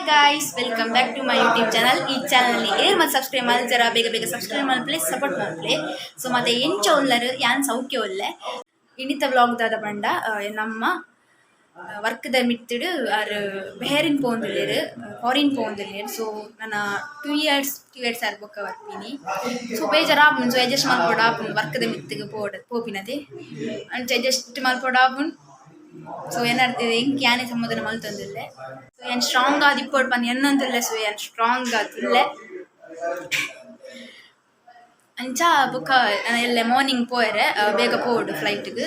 Guys, welcome back to my YouTube channel. ಈ channel ಏರ್ ಮತ್ತು ಸಬ್ಸ್ಕ್ರೈಬ್ ಮಾಡಿ ಜರ ಬೇಗ ಬೇಗ ಸಬ್ಸ್ಕ್ರೈಬ್ ಮಾಡಿ, ಸಪೋರ್ಟ್ ಮಾಡ್ಲಿ. ಸೊ ಮತ್ತೆ ಎಂಚ ಉಲ್ಲರು? ಯಾನ್ ಸೌಖ್ಯ ಉಲ್ಲೆ. ಇನಿತ ವ್ಲಾಗ್ ದಾದ ಪಂಡ, ನಮ್ಮ ವರ್ಕ್ದ ಮಿತ್ತುಡು ಆರ್ ಬೆಹರಿನ್ ಪೋಂದುಲ್ಲೆರ್, ಫಾರಿನ್ ಪೋಂದುಲ್ಲೆರ್. ಸೊ ನನ್ನ 2 ಇಯರ್ಸ್, 2 ಇಯರ್ಸ್ ಆರ್ ಬೊಕ್ಕ ಬರ್ಪಿನಿ. ಸೊ ಬೇಜಾರಾಪುಂಡು. ಸೊ ಅಡ್ಜಸ್ಟ್ ಮಲ್ಪೊಡು ಆಪುಂಡು. ವರ್ಕ್ದ ಮಿತ್ತಿಗೆ ಪೋಡ್ ಪೋಪಿನತೆ ಅಂಚ ಅಡ್ಜಸ್ಟ್ ಮಲ್ಪೊಡು ಆಪುಂಡು. ಸೊ ಏನಾಗ್ತದೆ, ಎಂಕ್ ಯಾನೆ ಸಮಾಧಾನ ಮಲ್ತೊಂದುಲ್ಲೆ. ಸೊ ಯಾನ್ ಸ್ಟ್ರಾಂಗ್ ಆದ್ ಇಪ್ಪೊಡು ಪಂದ್ ಎನ್ನೊಂದುಲ್ಲೆ. ಸೊ ಯಾನ್ ಸ್ಟ್ರಾಂಗ್ ಆದುಲ್ಲೆ. ಅಂಚ ಬೊಕ್ಕ ಎಲ್ಲೆ ಮಾರ್ನಿಂಗ್ ಪೋಯೆರೆ, ಬೇಗ ಪೋವೊಡು ಫ್ಲೈಟ್ಗೆ.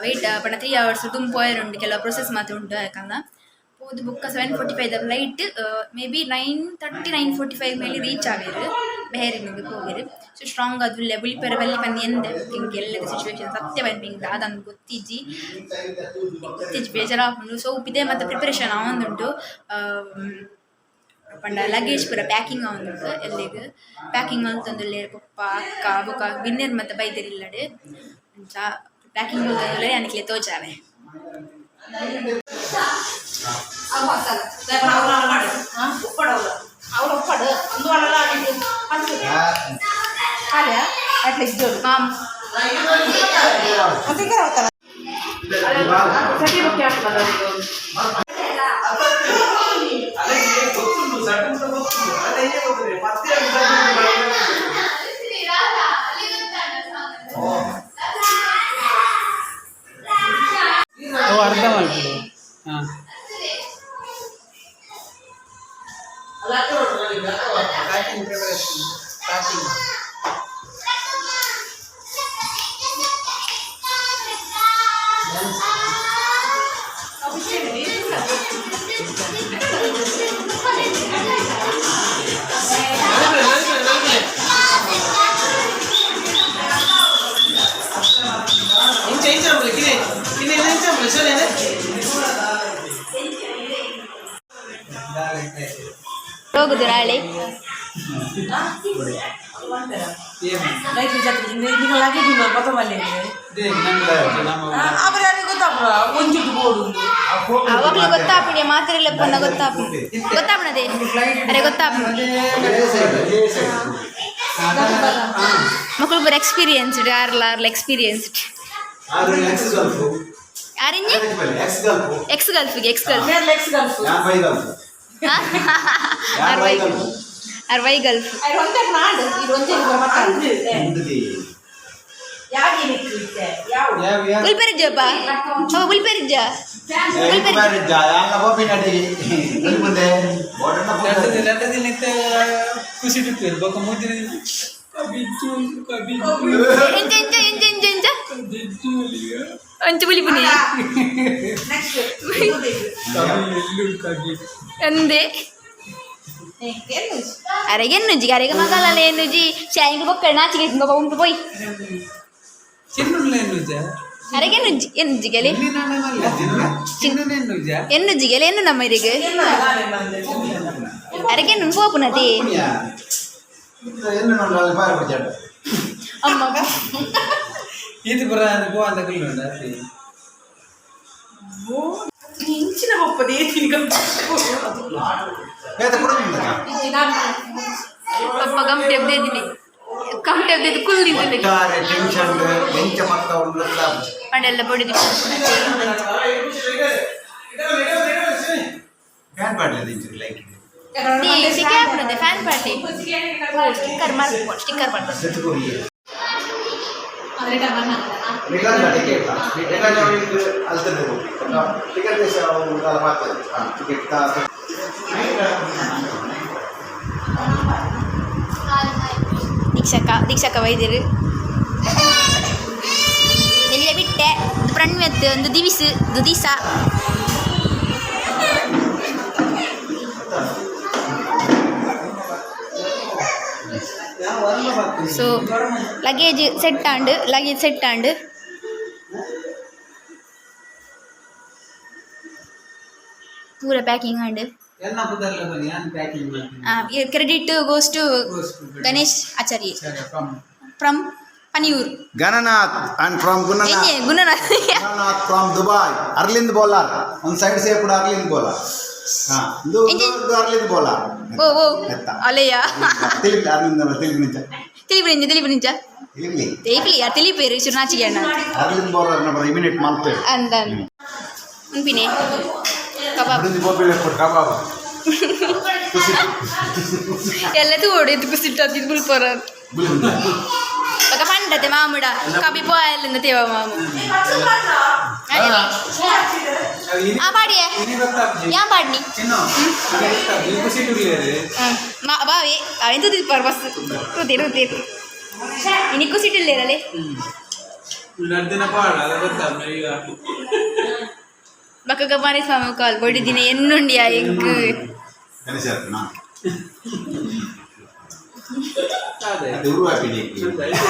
ವೆಯ್ಟ್ ಪಂಡ 3 ಅವರ್ಸ್ ದುಂಬು ಪೋಯೆರೆ ಉಂಡು. ಕೆಲವು ಪ್ರೊಸೆಸ್ ಮಾತ ಉಂಡು. ಯಾಕಂದ ಪೋದು ಬೊಕ್ಕ 7:45 the flight, maybe 9:30, 9:45 ಮೇಲೆ ರೀಚ್ ಆವೇರು. ಬೆಹರಿನಿಗೆ ಪೋವೆರ್. ಸೊ ಸ್ಟ್ರಾಂಗ್ ಆದುಲ್ಲೆ. ಬುಲಿಪೆರೆ ಬಲ್ಲಿ ಪಂದ್ ಎಂದೆ. ಎಂಕ್ ಎಲ್ಲದ ಸಿಚುವೇಶನ್ ಸತ್ಯ ಪನ್ಪಿಂಗ್ ದಾದಂದ್ ಗೊತ್ತಿಜ್ಜಿ, ಗೊತ್ತಿಜ್ಜಿ, ಬೇಜಾರಾಪುಂಡು. ಸೊ ಉಪ್ಪಿದೆ ಮತ್ತೆ ಪ್ರಿಪರೇಷನ್ ಆವೊಂದುಂಟು. ಪಂಡ ಲಗೇಜ್ ಪೂರ ಪ್ಯಾಕಿಂಗ್ ಆವೊಂದುಂಟು. ಎಲ್ಲೆಗ್ ಪ್ಯಾಕಿಂಗ್ ಮಲ್ತೊಂದುಲ್ಲೆರ್ ಪೊಪ್ಪ, ಅಕ್ಕ ಬೊಕ್ಕ ಬಿನ್ನೆರ್ ಮತ್ತೆ ಬೈದೆರ್ ಇಲ್ಲಡ್. ಅಂಚ ಪ್ಯಾಕಿಂಗ್ ಮಲ್ತೊಂದುಲ್ಲೆರ್. ಯಾನ್ ತೋಜಾವೆ. ಅವ್ರು ಒಪ್ಪಡು ಒಂದು ವಾರ ಅಟ್ಲ ಇದ್ದೋಡು. ಮಾಮ್. ಮತ್ತೆ ಅವತ್ತಲ್ಲ ಸಟಿ ಬುಕ್ ಆಗ್ತದ. ಗೊತ್ತುಂಟು, ಸಣ್ಣ ಗೊತ್ತುಂಟು, ಅದೇ ಗೊತ್ತಿದೆ ಮತ್ತೆ. ಅವು ಅರ್ಧ ಮಾಡ್ಬಿಡು, ಹಾಂ. Packing preparation, packing. ಇಂಚ ಇಂಚ ಕಿನೆ ಕಿನೆ ಇಂಚ ಸರಿ. ಹೋಗುದು ನಾಳೆ. ಲೈಟ್ ನೀವು ಲಗೇಜ್ ಪತ್ತ ಮಲ್ಲಿ. ಅವರು ಯಾರಿಗೆ ಗೊತ್ತಾಪುರ ಒಂಜುಟ್ಟು ಬೋರ್ಡ್ ಉಂಟು. ಅವಾಗ್ಲೂ ಗೊತ್ತಾಪುಣಿ ಮಾತ್ರೆ ಲೆಪ್ಪನ್ನ ಗೊತ್ತಾಪುಂಡು. ಗೊತ್ತಾಪುಣದೆ ಅರೆ, ಗೊತ್ತಾಪುಂಡು. ಮಕ್ಕಳು ಪೂರ ಎಕ್ಸ್ಪೀರಿಯನ್ಸ್ಡ್ ಆರ್ಲ ಆರ್ಲ ಎಕ್ಸ್ಪೀರಿಯನ್ಸ್ಡ್. Ex Gulf. ಯಾರಿಂಜಿ? Ex Gulf. ಎಕ್ಸ್ ಗಲ್ಫ್ಗೆ, ಎಕ್ಸ್ ಗಲ್ಫ್. ಮೇರ್ಲ ಎಕ್ಸ್ ಗಲ್ಫ್. ಯಾನ್ ವೈ ಗಲ್ಫ್. ಆರ್ ವೈ, ಆರ್ ವೈ ಗಲ್ಫ್. ಅದು ಒಂದೇ ನಾಡು ಇದು ಒಂದೇ ಮಾತಾಡುದು. ಯಾವ ಯಾವ ಯಾವ? ಬುಲ್ಪೆರಿಜ್ಜಪ್ಪ ಅವ, ಬುಲ್ಪೆರಿಜ್ಜ, ಬುಲ್ಪೆರಿಜ್ಜ. ಎರಡು ದಿನ, 2 ದಿನ ಇತ್ತ ಖುಷಿ ಇತ್ತು. ಬೊಕ್ಕ ಮೂಜಿನ ದಿನ ಕಬಿಚ್ಚು ಕಬಿಚ್ಚು. ಎಂಚ ಎಂಚ ಎಂಚ ಎಂಚ ಎಂಚ? ಕಬಿಚ್ಚು. ಅಂಚ ಬುಲಿಪುನಿ. ನೆಕ್ಸ್ಟ್. ಕಬಿ ಎಲ್ಲು ಕಬಿ. ಅಂದೆ. ಅರೆಗೆ ಎನ್ನುಜ್ಜಿ, ಅರೆಗೆ ಮಗಲಲ್ಲ ಎನ್ನುಜ್ಜಿ. ಶಾಯಿಂಗ್ ಬೊಕ್ಕ ನಾಚಿಗೆ ಉಂಟು ಪೋಯ್. ಚಿನ್ನುಳ್ಳ ಎನ್ನುಜ. ಅರೆಗೆ ಎನ್ನುಜ್ಜಿ, ಎನ್ನುಜ್ಜಿ ಗೆಲೆ. ಚಿನ್ನ ಎನ್ನುಜ. ಎನ್ನುಜ್ಜಿ ಗೆಲೆ, ಎನ್ನು ನಮ್ಮ ಇರಿಗೆ. ಅರೆಗೆ ಎನ್ನು ಪೋಪುನತಿ. ಅಮ್ಮ. ಇದು ಬರ ಪೋ ಅಂತ ಕುಲ್ಲುಂಡ. ಇಂಚಿನ ಒಪ್ಪದೆ. ಪಪ್ಪ ಗಂಟೆ ಎಬ್ದಿದ್ದೀನಿ, ಕಮ್ಟೆ ಎಬ್ದಿದ್ದು ಕುಲ್ದಿದ್ದೀನಿ. ಟೆನ್ಷನ್ ಎಂಚ ಮತ್ತ. ಪಂಡೆಲ್ಲ ಬೊಡಿದಿ. ಫ್ಯಾನ್ ಪಾಡ್లేదు ಲೈಟ್. ಸಿಕ್ಕಿ ಹಾಕ್ಬಿಡುತ್ತೆ ಫ್ಯಾನ್ ಪಾರ್ಟಿ. ಓ, ಸ್ಟಿಕ್ಕರ್ ಮಾಡ್ಕೊ, ಸ್ಟಿಕ್ಕರ್ ಮಾಡ್ಕೊ. ರಿಟರ್ನ್ ಟಿಕೆಟ್, ರಿಟರ್ನ್ ಅಲ್ತದೆ. Ticket ticket. ದೀಕ್ಷಕ, ದೀಕ್ಷಕ ವೈದ್ಯರು ನೆಲ್ಲ ಬಿಟ್ಟೆ. ಪ್ರಣ್ವೆತ್ ಒಂದು ದಿವಿಸು ದುದಿಸ. ಸೊ ಲಗೇಜ್ ಸೆಟ್ ಆಂಡ್, ಲಗೇಜ್ ಸೆಟ್ ಆಂಡ್. ಪೂರ ಪ್ಯಾಕಿಂಗ್ ಆಂಡ್. ಎಲ್ಲ ಪುದರ್ಲ ಬನ್ನಿ, ನಾನು ಪ್ಯಾಕಿಂಗ್ ಮಾಡ್ತೀನಿ. Credit goes to Goes to Ganesh Acharya. ಸರಿ, from from Paniyur. Gananath and from Gunanath. ಎಂಜೆ Gunanath? Gananath from Dubai. Arlind bowler ಒಂದು ಸೈಡ್ ಸೇಪುಡು ಅರ್ಲಿಂದ್ ಬೌಲರ್. ಹಾ ಇಂದು ಇಂದು ಅರ್ಲಿದ್ ಬೋಲ. ಓ ಓ. ಎತ್ತ. ಅಲೆಯ. ತಿಳಿಪ್ಲಿ ಅರ್ಲಿಂದ ತಿಳಿಪಿ ನಿಂಚ. ತಿಳಿಪು ತಿಳಿಪು ನಿಂಚ. ತಿಳಿಪ್ಲಿ. ತಿಳಿಪ್ಲಿ ಯಾ ತಿಳಿಪೇರು ಶುರುನಾಚಿಗೆ ಅಣ್ಣ. ಅರ್ಲಿಂದ ಬೋಲ ನಮ್ಮ ಇಮಿಡಿಯೇಟ್ ಮಲ್ಪೆ. ಅಂದ ಉನ್ಪಿನೆ ಕಬಾಬ್. ಅರ್ಲಿಂದ ಬೋಬಿಲೆ ಕೊಟ್ಟು ಕಬಾಬ್. ಎಲ್ಲ ತೋಡು ಎದ್ದು ಕುಸಿಟ್ಟು ಅದು ಬುಲ್ಪರ. ಬಕ ಪಂಡತೆ ಮಾಮುಡ ಕಬಿ ಪೋಯಲ್ಲಿಂದ ತೇವ ಮಾಮು. ಆ ಪಾಡಿಯೇ. ಇನಿ ಗೊತ್ತಾಗ್ಜಿ. ಯಾ ಪಾಡ್ನಿ. ಚಿನ್ನು ಇನಿ ಗೊತ್ತಾಗ್ಜಿ. ಈ ಖುಷಿ ಇರ್ಲಿ. ಬಾವೆ ಅವೆಂತ ತಿಪ್ಪಾರ ಬಸ್ ರುತಿ ರುತಿ ಇನಿ ಕುಸಿಟ್ಟಿಲ್ಲೇರಲೆ. ನಡ್ದಿನ ಪಾಡ ಅದ ಗೊತ್ತಾಗ್ಲಿ ಈಗ. ಬಕ್ಕ ಗಮಾನಿ ಸ್ವಾಮಿ ಕಾಲ್ ಬಡಿದಿನ ಎನ್ನುಂಡಿಯಾ ಎಂಕ್. ಗಣೇಶ ಆತನಾ? ಅದೇ. ಅದು ಉರುವಾಪಿನಿ. ಚಂದ ಐತೆ.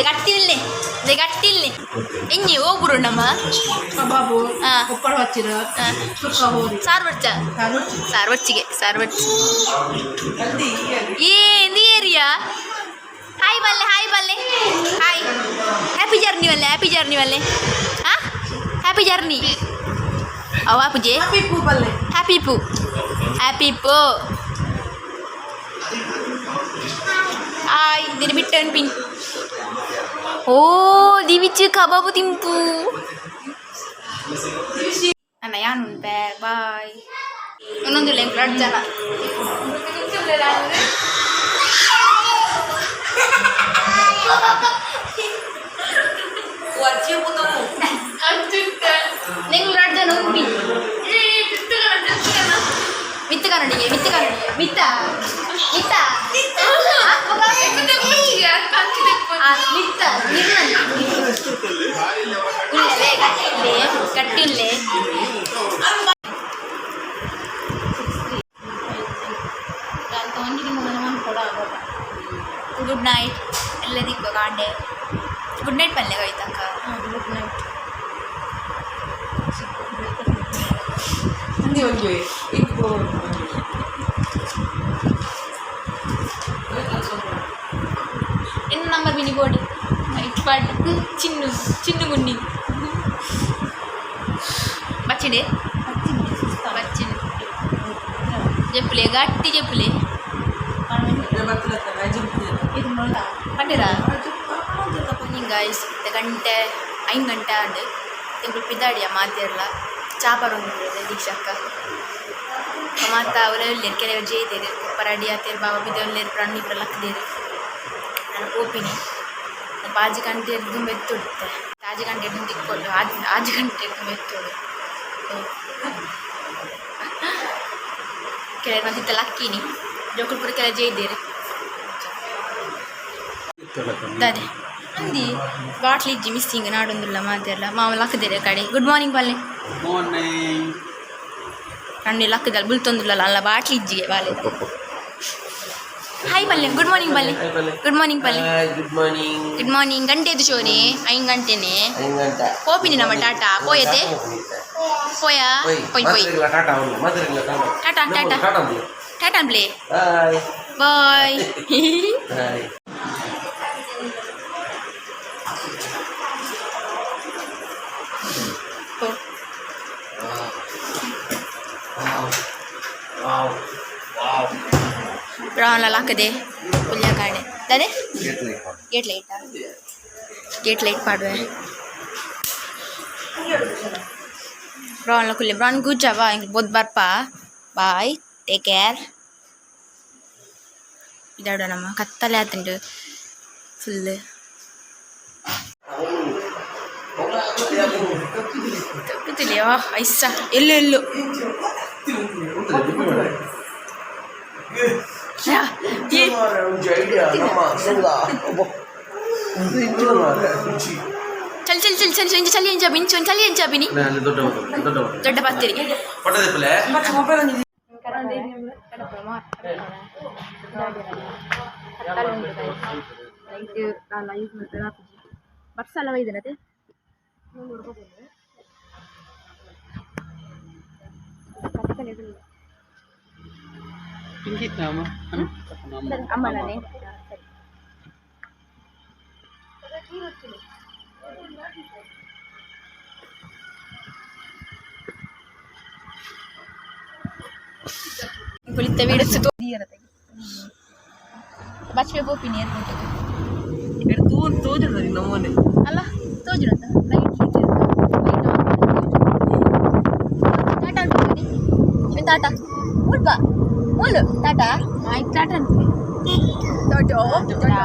ಗಟ್ಟಿಲ್ಲೆ ಗಟ್ಟಿಲ್ಲೆ ಎಂಜಿ ಹೋಗ್ಬುರು ನಮ್ಮ. ಕಬಾಬು. ಹಾ. ಕೊಪ್ಪಳ ಹಚ್ಚಿರ. ಹಾ. ಸುಕ್ಕ ಹೋರಿ. ಸಾರ್ವರ್ಚ ಸಾರ್ವರ್ಚಿಗೆ ಸಾರ್ವರ್ಚಿ ಏ ಏರಿಯಾ ಹಾಯ್ ಬಲ್ಲೆ ಹಾಯ್ ಬಲ್ಲೆ ಹಾಯ್ ಹ್ಯಾಪಿ ಜರ್ನಿ ವಲ್ಲೆ ಹ್ಯಾಪಿ ಜರ್ನಿ ವಲ್ಲೆ ಹಾ ಹ್ಯಾಪಿ ಜರ್ನಿ ಅವ ಪೂಜೆ. ಹ್ಯಾಪಿ ಪೂ ಬಲ್ಲೆ. ಹ್ಯಾಪಿ ಪೂ ಹ್ಯಾಪಿ ಪೂ ಹಾಯ್ ದಿನ ಬಿಟ್ಟು ಅನ್ಪಿನ್ ಓ ದಿವಿಚು ಕಬಾಬು ತಿಂಪು ಅಣ್ಣ ಯಾನು ಉಂಟೆ ಬಾಯ್ ಒಂದೊಂದು ಲೆಂಕ್ ಎರಡು ಜನ. ನಿಂಗೆ ಎರಡು ಜನ ಉಂಪಿ ಮಿತ್ತ ಕನ್ನಡಿಗೆ ಮಿತ್ತ ಕನ್ನಡಿಗೆ ಮಿತ್ತ ಮಿತ್ತ ಮಿತ್ತ ಉಲ್ಲೇ ಕಟ್ಟಿಲ್ಲೆ ಕಟ್ಟಿಲ್ಲೆ. ಗುಡ್ ನೈಟ್ ಎಲ್ಲದಿಕ್ಕೋ ಕಾಂಡೆ ಗುಡ್ ನೈಟ್ ಪಲ್ಯ ಕವಿತಕ್ಕ. Good night. ಎನ್ನ ನಂಬರ್ ಮಿನಿ ಬೋರ್ಡ್ ನೈಟ್ ಪಾಡ್ ಚಿನ್ನು ಚಿನ್ನು ಗುಂಡಿ ಬಚ್ಚಿಡೆ ಬಚ್ಚಿನ ಜಪ್ಪುಲೆ ಗಟ್ಟಿ ಜಪ್ಪುಲೆ ಪಂಡಿರಾ ಗಾಯ್ಸ್. ಗಂಟೆ 5 ಗಂಟೆ ಆಂಡ್ ಎಂಕುಲು ಪಿದಾಡಿಯ ಮಾತೆರ್ಲ ಚಾಪರೊಂದು ದೀಕ್ಷಕ್ಕ ಮಾತ ಅವರೇ ಉಲ್ಲೇರು ಕೆಲವರು ಜೇದೇರು ಪರಾಡಿ ಆತೇರು ಬಾಬಾ ಬಿದ್ದೆ ಉಲ್ಲೇರು ಪ್ರಾಣಿ ಪೂರ ಲಕ್ಕದೇರು. ನಾನು ಪೋಪಿನಿ 5 ಗಂಟೆ ದುಂಬ ಎತ್ತೊಡುತ್ತೆ 5 ಗಂಟೆ ತಿಕ್ಕೊಡು 6 ಗಂಟೆ ದುಂಬ ಎತ್ತೊಡು ಕೆಲವರು ಮತ್ತೆ ಲಕ್ಕಿನಿ ಜೋಕುಲು ಪೂರ ಕೆಲ ಜೈದೇರು ದಾದೆ ಅಂದಿ ಬಾಟ್ಲಿ ಇಜ್ಜಿ ಮಿಸ್ಸಿಂಗ್ ನಾಡೊಂದುಲ್ಲ ಮಾತೆರ್ಲ ಮಾಮ ಲಕ್ಕದೇರೆ ಕಡೆ. ಗುಡ್ ಮಾರ್ನಿಂಗ್ ಪಲ್ಲೆ. ಮಾರ್ನಿಂಗ್. ಕಣ್ಣಿ ಲಕ್ಕದಲ್ಲ ಬುಲ್ತೊಂದುಲ್ಲ ಅಲ್ಲ ಬಾಟ್ಲಿ ಇಜ್ಜಿಗೆ ಬಾಲೆ. ಹಾಯ್ ಪಲ್ಲೆ ಗುಡ್ ಮಾರ್ನಿಂಗ್ ಪಲ್ಲೆ ಗುಡ್ ಮಾರ್ನಿಂಗ್ ಪಲ್ಲೆ. Good morning. Good morning. ಗಂಟೆ ಎದ್ದು ಶೋನೆ 5 ಗಂಟೆನೆ. 5 ಗಂಟೆ. ಪೋಪಿನಿ ನಮ್ಮ ಟಾಟಾ ಪೋಯತೆ ಪೋಯಾ ಪೊಯ್ ಪೊಯ್. Tata tata tata tata tata ಅಂಬ್ಲೆ. ಬಾಯ್. ಬಾಯ್. ಬಾಯ್. ಬ್ರೌನ್ ಹಾಕದೆ ಪುಲ್ಯ ಕಾಡೆ ದಾದೆ ಗೇಟ್ ಲೈಟಾ ಗೇಟ್ ಲೈಟ್ ಪಾಡುವೆ ಬ್ರೌನ್ ಕುಲ್ಲೆ ಬ್ರೌನ್ ಗುಜ್ಜವ ಇಂಕ್ ಬೋದ್ ಬರ್ಪ ಬಾಯ್ ಟೇಕ್ ಕೇರ್. ಇದಾಡು ನಮ್ಮ ಕತ್ತಲೆ ಆತುಂಡು ಫುಲ್ ತಪ್ಪುತ್ತಿಲ್ಲ ಐಸ ಎಲ್ಲು ಎಲ್ಲು. ಚಲ್ ಚಲ್ ಚಲ್ ಚಲ್ ಇಂಚ ಚಲಿ ಎಂಚ ಬಿಂಚು ಚಲಿ ಎಂಚ ಬಿನಿ ದೊಡ್ಡ ಪಾತ್ರಿ. ಬರ್ಸಲ್ಲ ಒಯ್ದನತೆ ಅಮ್ಮ ನಾನೇ. ಕುಳಿತ ವೀಡಿಯೋ ಬಚ್ವೆ ಪೋಪಿನಿ ಏರ್ಪೋರ್ಟ್. ತೋಜುಂಡು ನಮ್ಮನೆ. ಅಲ್ಲ, ತೋಜುಂಡ ಲೈಟ್. ಟಾಟಾ ಅನ್ಕೊಳ್ಳಿ. ಟಾಟಾ ಮುಲ್ಪ ಮುಲ್ಲು ಟಾಟಾ. ಆಯ್ತು, ಟಾಟಾ ಅನ್ಕೊಳ್ಳಿ. ಟಾಟಾ ಟಾಟಾ.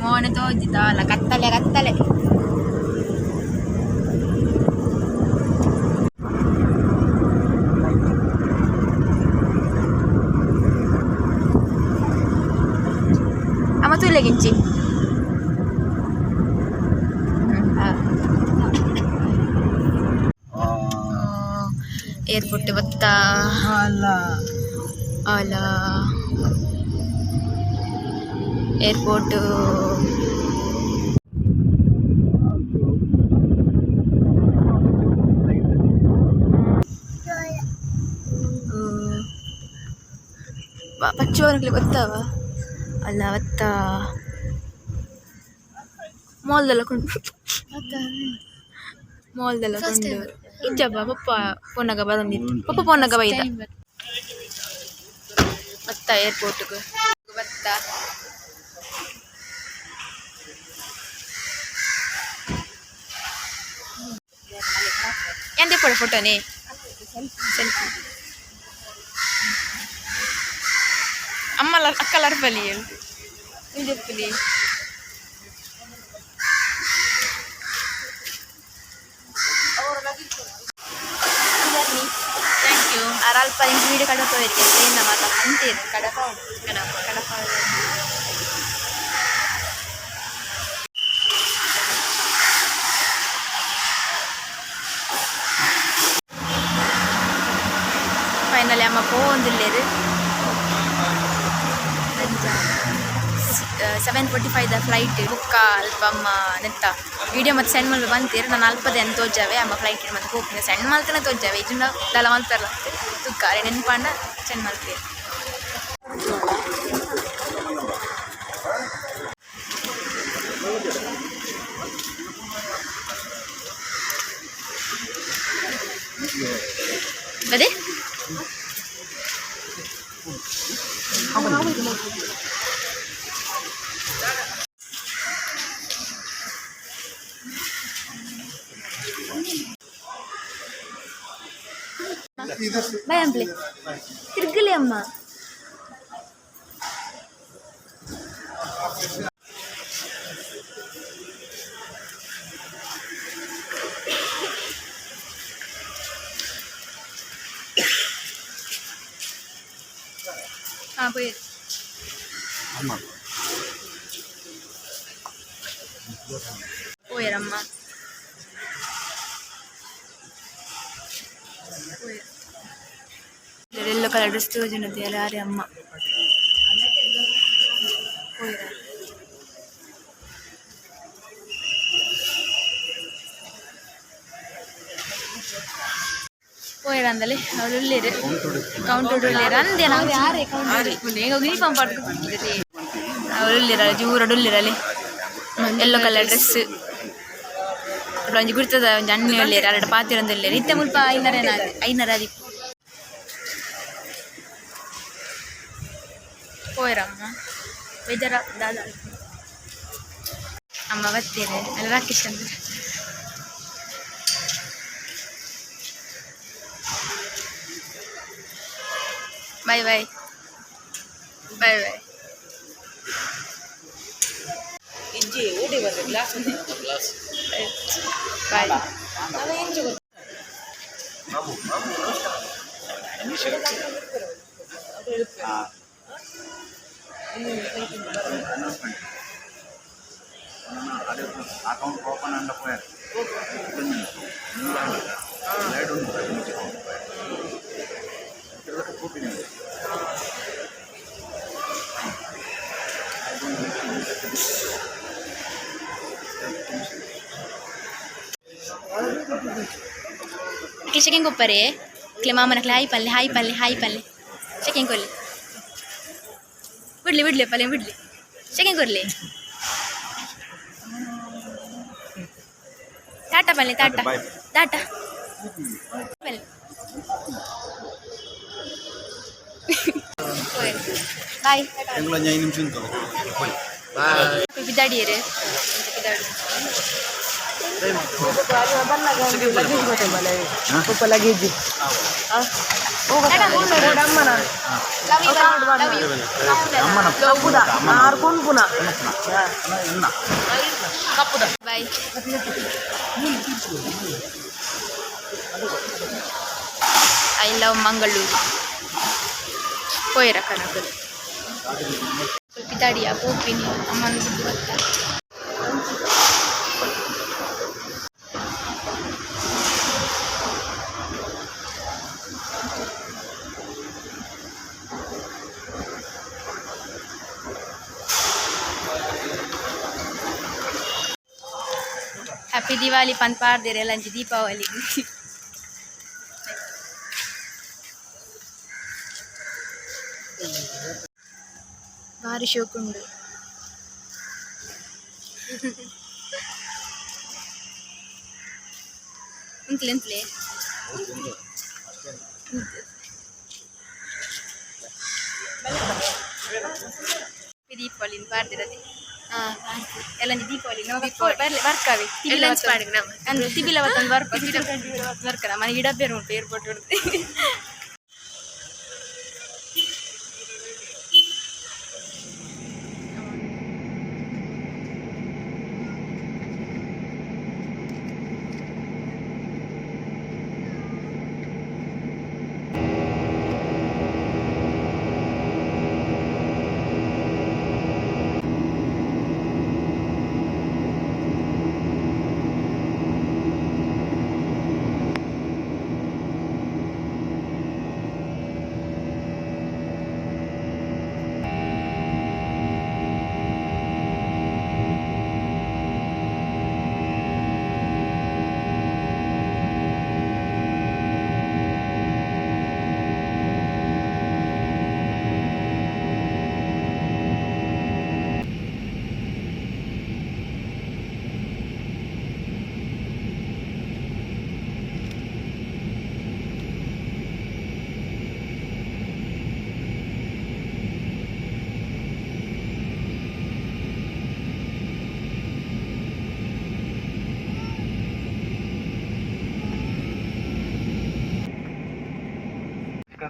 ಮೋನ ತೋಜಿದ ಅಲ್ಲ, ಕತ್ತಲೆ ಕತ್ತಲೆ. ಅಮ್ಮ ತೂಲೆಗಿಂಚಿ. ಏರ್ಪೋರ್ಟ್ ಬತ್ತ. ಅಲ್ಲ. ಅಲ್ಲ, ಏರ್ಪೋರ್ಟ್. ಪಚ್ಚುವರ್ಗ್ಲಿ ಗೊತ್ತಾವ ಅಲ್ಲ, ಅವತ್ತ ಮಾಲ್ದೆಲ್ಲ ಕೊಂಡು, ಮಾಲ್ದೆಲ್ಲ ಕೊಂಡು ಇಜ್ಜಪ್ಪ. ಪಪ್ಪ ಪೋನಾಗ ಬರೊಂದಿತ್ತು, ಪಪ್ಪ ಪೋನಾಗ ಬೈದ. ಬತ್ತ ಏರ್ಪೋರ್ಟ್ಗೆ ಬತ್ತ. ಎಂದೆ ಪೋಡ ಫೋಟೋನೇ ಸೆಲ್ಫಿ. ಅಮ್ಮಲ ಅಕ್ಕಲರ್ ಬಲಿ ಹೇಳು ಇಂದೆಪ್ಪಲಿ. Thank you. ಅಲ್ಪ ನಿಂಗೆ ವೀಡಿಯೋ ಕಡಪ ಏನ ಮಾತ ಅಂತೀರ ಕಡಪ ಕಡಪ ಕಡಪ. ಫೈನಲಿ ಅಮ್ಮ ಪೋಂದಿಲ್ಲೇರು. 7:45 the flight. ಬುಕ್ಕ ಅಲ್ಪ ಅಮ್ಮ ನೆತ್ತ ವಿಡಿಯೋ ಮತ್ತು ಸೆಂಡ್ ಮಲ್ಪ ಬಂತೀರ. ನಾನು ಅಲ್ಪದೆ ಅಂತ ತೋಜಾವೆ. ಅಮ್ಮ ಫ್ಲೈಟ್ ಮತ್ತೆ ಹೋಗ್ತೀನಿ, ಸೆಂಡ್ ಮಲ್ತನ ತೋಜಾವೆ. ಇಜುಂಡ ದಲ ಮಲ್ತಾರಲ್ಲ ತುಕ್ಕ ಅರೆ ನೆನ್ಪಾಂಡ ಸೆಂಡ್ ಮಲ್ತೀರಿ. ಅದೇ. ಬಾಯ್ ಅಂಪ್ಲಿ ತಿರ್ಗಲಿ ಅಮ್ಮ. ಹಾಂ, ಪೋಯಿ. ಪೋಯರಮ್ಮ. ಎಲ್ಲೋ ಕಲರ್ ಡ್ರೆಸ್ ತೋಜುನದಿ ಯಾರೇ ಅಮ್ಮ ಪೋಯರ. ಪೋಯರ ಅಂದಲೆ ಅವಳು ಉಳ್ಳೇರು, ಕೌಂಟರ್ ಉಳ್ಳೇರು ಅಂದೆ ನಾವು. ಯಾರೇ ಕೌಂಟರ್ ಈಗ ಯೂನಿಫಾರ್ಮ್ ಪಡ್ಕೊಂಡು ಅವಳು ಉಳ್ಳೇರಲ್ಲ, ಜೂರಡು ಉಳ್ಳೇರಲ್ಲಿ ಎಲ್ಲೋ ಕಲರ್ ಡ್ರೆಸ್. ಒಂಜಿ ಗುರ್ತದ ಒಂಜಿ ಅಣ್ಣೆ ಉಳ್ಳೇರು, ಅರಡ ಪಾತಿರೊಂದು ಉಳ್ಳೇರು. ಇತ್ತೆ ಮುಲ್ಪ ಐನರ ಐನರ ಅದಿಪ್ಪು. ಪೋಯರಮ್ಮ ಬೇಜಾರ ದಾದ. ಅಮ್ಮ ಬತ್ತೀರಿ ಅಲ್ಲ ರಾಕೇಶ್ ಅಂದ್ರೆ. Bye bye bye bye. ಇಜ್ಜಿ ಓಡಿ ಬಂದೆ ಗ್ಲಾಸ್. ಬಾಯ್. ಅಕೌಂಟ್ ಓಪನ್ ಅಂಡ ಪೋಯಾರ ಲೈಟ್ ಉಂಟು ಅಕೌಂಟ್ ಸೆಕೆಂಡ್ ಕೊಪ್ಪರೆ ಕ್ಲೆ ಮಾಮನಕ್ಲೆ. ಹಾಯ್ ಪಲ್ಲೆ, ಹಾಯ್ ಪಲ್ಲೆ, ಹಾಯ್ ಪಲ್ಲೆ. ಸೆಕೆಂಡ್ ಕೊರ್ಲಿ. ಬಿಡ್ಲಿ ಬಿಡ್ಲಿ ಪಲ್ಲೆ ಬಿಡ್ಲಿ. ಸೆಕೆಂಡ್ ಕೊರ್ಲಿ. ಟಾಟಾ ಪಲ್ಲೆ, ಟಾಟಾ. Bye. Tata ಪಲ್ಲೆ. ಬಾಯ್. ಎಂಗ್ಲ 5 ನಿಮಿಷ ಉಂಟು. ಬಿದಾಡಿಯರು ಬಿದಾಡು. Luggage bye. I love Mangaluru. ಪೋಯಿರ ಕನಕಲು ಪಿದಾಡಿಯ ಪೋಪಿನಿ ಅಮ್ಮನ ಬಿಟ್ಟು ಗೊತ್ತಾ. ಹ್ಯಾಪಿ ದಿವಾಲಿ ಪಂದ್ ಪಾಡ್ದೇರೆ ಲಂಚ್ ದೀಪಾವಳಿ. ಭಾರಿ ಶೋಕುಂಡು. ಉಂತ್ಲೆ ಉಂತ್ಲೆ. ದೀಪಾವಳಿ ಪಾಡ್ದಿರದೆ ಎಲ್ಲ ದೀಪಾವಳಿ ಬರ್ಲೆ ಬರ್ಕಾವೆ. ಲಂಚ್ ಮಾಡಿ ನಮ್ಮ. ಅಂದ್ರೆ ತಿಬಿಲ ಬತ್ತೊಂದು ಬರ್ಪ ಬರ್ಕನ ಮನೆ ಗಿಡ ಬೇರೆ ಉಂಟು ಏರ್ಪೋರ್ಟ್ ಉಂಟು.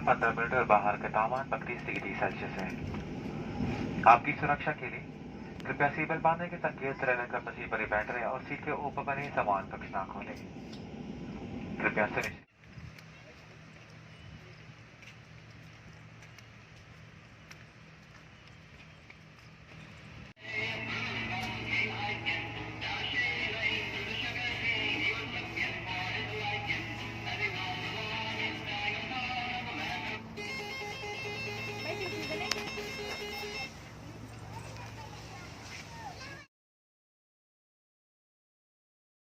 15 मिनट और बाहर का तापमान 32 डिग्री सेल्सियस है। आपकी सुरक्षा के लिए कृपया सीट बेल्ट बांधने के संकेत रहने क्रम सीट पर ही बैठ रहे और सीट के ऊपर बने सामान कक्ष ना खोलें। कृपया सुनिश्चित